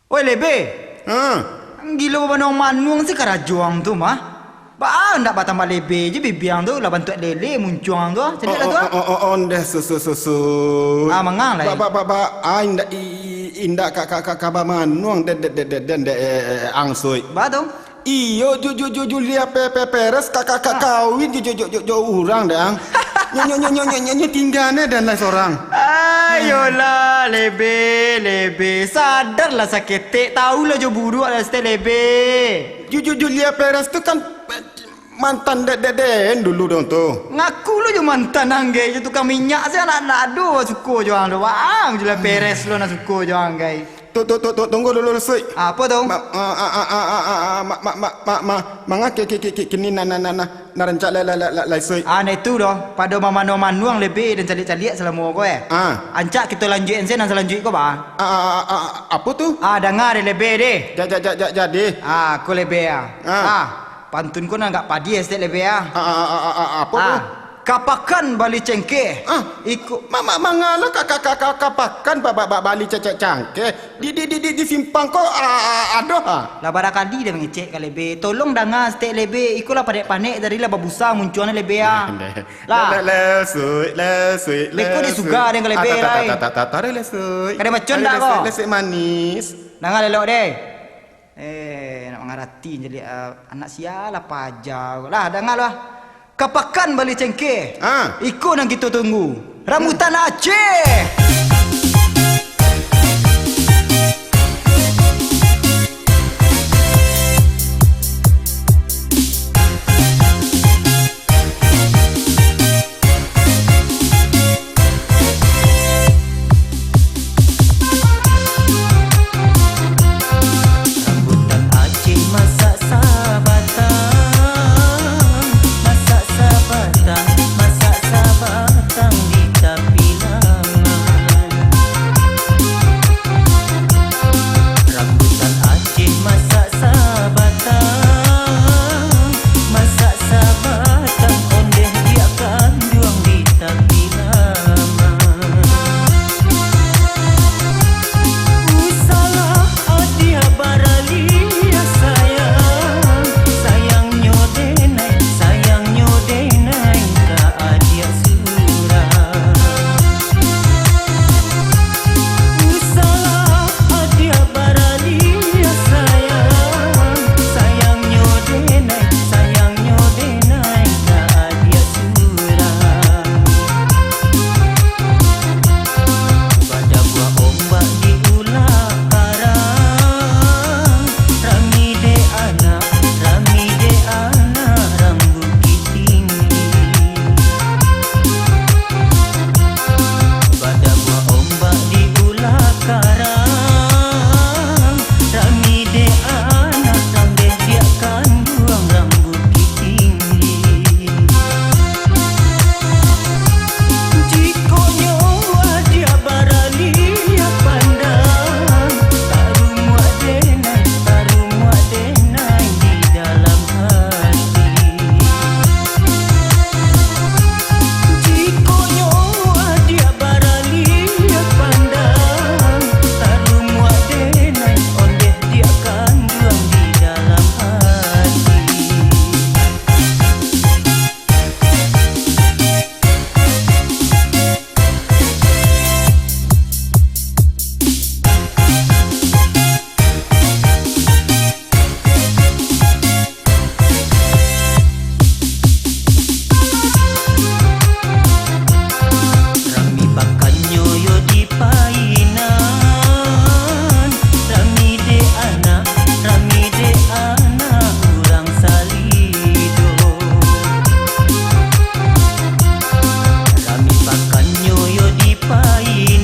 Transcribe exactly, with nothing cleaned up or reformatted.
Oi, Lebe! Ha? Gilo bamanuang-manuang se karajo ang tu mah. Baa ndak batambah lebe je bibiang tu, lah bantuak lele muncuang tu, ah. Caliak lah tu, ah. Oh, oh, oh, oh, ondeh, su-, su-, su-, su-. Ah, mangang lai. Ba, ba, ba, ba, ah, indak, i, i, indak ka, ka, ka, ka bamanuang de, de, de, de, de, de, eh, eh, ang, Suik. Ba tu? Iyo, Ju, Ju, Ju, Julia Pe, Pe, Perez ka, ka, ka, kawin jo, jo, jo, jo, jo urang, dang. Nyo, nyo, nyo, tingga ne dan lai sorang. Ayolah, Lebe, Lebe. Sadarlah saketek. Taulah jo buruak lah saketek, Lebe. Ju, Ju, Julia Perez tu kan mantan de, de, den dulu dong tu. Ngaku lo jo mantan ang gai, jo tukang minyak se nak, nak ado suko jo ang tu. Waang Julia Perez lo nak suko jo ang gai. Tu, tu, tu, tu, tunggu dulu, Suik. Apo tu? Ma, a, a, ma, ma, ma, ma, ma, ma, manga ke, ke, ke, ke, kini na, na, na, na, na rancak lai, lai, lai, lai, lai, Suik. Ah, nah itu doh. Pado mamanuang-manuang lebe dan caliak-caliak salamo ko, eh. Ah. Ancak kito lanjuikan se nan salanjuik ko, ba. A, a, a, a, apo tu? Ah, danga deh lebe deh. Ja, ja, ja, ja, jadi. Ah, ko lebe ah. Ah. Ah, pantun ko nan agak padiah saketek lebe ah. A, a, a, a, a, apo tu? Ah. Ka pakan bali cengkeh. Ah, iko ma-, ma-, manga lo ka, ka, ka, ka, ka pakan ba-, ba-, ba-, bali cecek cangkeh. Di, di, di, di, di simpang ko, a, a, ado, ha? Lah barangkali deh mangecek ka lebe. Tolong danga saketek lebe. Iko lah panek-panek tadi lah babusa muncuang lebe, ah. Lah. Le, le, le, Suik, le, Suik, le, Suik. Beko disuga deh ka lebe, lai. Ah, ta, ta, ta, ta, ta, tarik le, Suik. Kada macam dak ko? Tarik le, Suik, le, Suik manis. Danga elok deh. Eh, nak mangarati jadi, ah, anak sia lah paja. Lah, danga lah. Ka pakan bali cengkeh. Ah. Iko nan kito tunggu. Rambutan Aceh. Rambutan Aceh masak sabatang, masak sabatang, masak sabatang di tapi laman. Rambutan Aceh masak sabatang, masak sabatang ondeh diak kanduang di tapi laman. Usalah adiak baraliah sayang, sayangnyo denai, sayangnyo denai ka adiak surang. Usalah adiak baraliah sayang, sayangnyo denai, sayangnyo denai ka adiak surang. Badabuah ombak di ulah karang, rami dek anak, rami dek anak rang Bukittinggi. Badabuah ombak di ulah karang, rami dek anak, rami dek kanduang rang Bukittinggi. Jikok nyo adiak baraliah pandang, tarumuak denai, tarumuak denai di dalam hati. Jikok nyo adiak baraliah pandang, tarumuak denai ondeh diak kanduang di dalam hati. Rami bakannyo yo di painan, rami dek anak, rami dek anak urang Salido. Rami bakannyo yo di painan,